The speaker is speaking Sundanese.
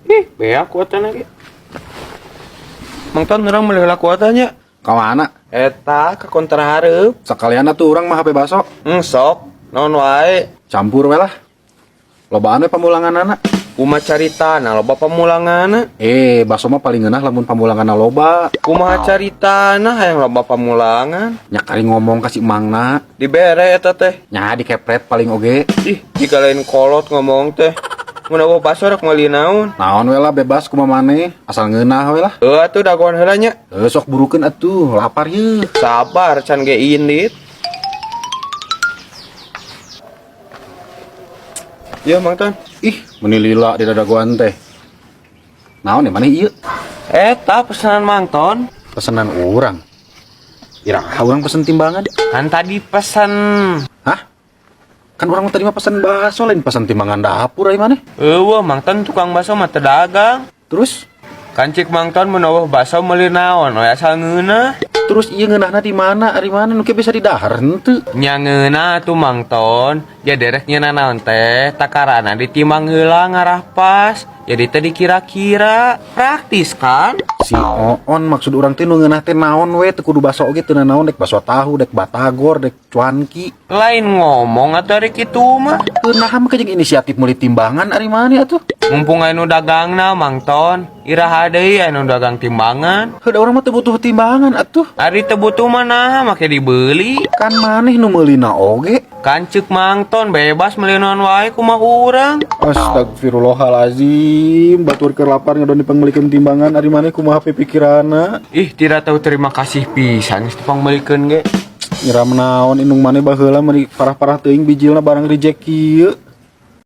Ih, beak kuotana ge. Mang Ton, urang meuli heula kuotanya. Ka mana? Eta ka kontra hareup. Sakalian atuh urang mah HP baso. Sok, naon wae. Campur we lah. Lobaan we pamulanganana. Kumaha caritana loba pamulanganna? Eh, baso mah paling ngeunah lamun pamulanganna loba. Kumaha caritana hayang loba pamulangan? Nya kari ngomong ka si emangna. Dibere eta teh. Nya dikepret paling oge. Ih, jika lain kolot ngomong teh. Mun eueuh baso rek meuli naon? Naon we lah, bebas kumaha maneh, asal ngeunah we lah. Heuh atuh, dagoan heula nya. Eh, sok burukeun atuh, lapar ye. Sabar, can ge indit. Ya, Mang Ton. Ih, meuni lila di dadagoan teh. Naon ya maneh ieu? Eta pesanan Mang Ton. Pesanan urang. Iraha urang pesen timbangan? Kan tadi pesen. Hah? Kan urang tadi mah pesen baso, lain pesen timbangan dapur ai maneh. Eueuh, Mang Ton tukang baso mah teu dagang. Terus? Kan cik Mang Ton mun eueuh baso meuli naon we asal ngeunah. Terus ieu ngeunahna di mana? Ari mana nu kieu bisa didahar henteu? Nya ngeunah atuh, Mang Ton. Jadi rek nyeunah naon teh takarana ditimbang heula ngarah pas. Jadi teh dikira-kira praktis kan? Si Oon, maksud urang teh nu ngeunah teh naon we, teu kudu baso oge teu naon, dek baso tahu, dek batagor, dek cuanki. Lain ngomong atuh ari kitu mah. Naha mah jeung inisiatif meuli timbangan ari maneh atuh? Mumpung aya nu dagangna, Mang Ton. Iraha deui aya nu dagang timbangan. Heuh, da urang mah teu butuh timbangan atuh. Ari teu butuh mah naha make dibeli? Kan maneh nu meulina oge. Kan ceuk Mang Ton bebas meuli naon wae, kumaha urang. Astagfirullahalazim, batur keur lapar ngadon dipangmeulikeun timbangan, ari maneh kumaha pikiranna? Ih, tidak tahu terima kasih pisan geus dipangmeulikeun ge. Nyiram naon indung maneh baheula meuni parah-parah teuing bijilna barang reject kieu.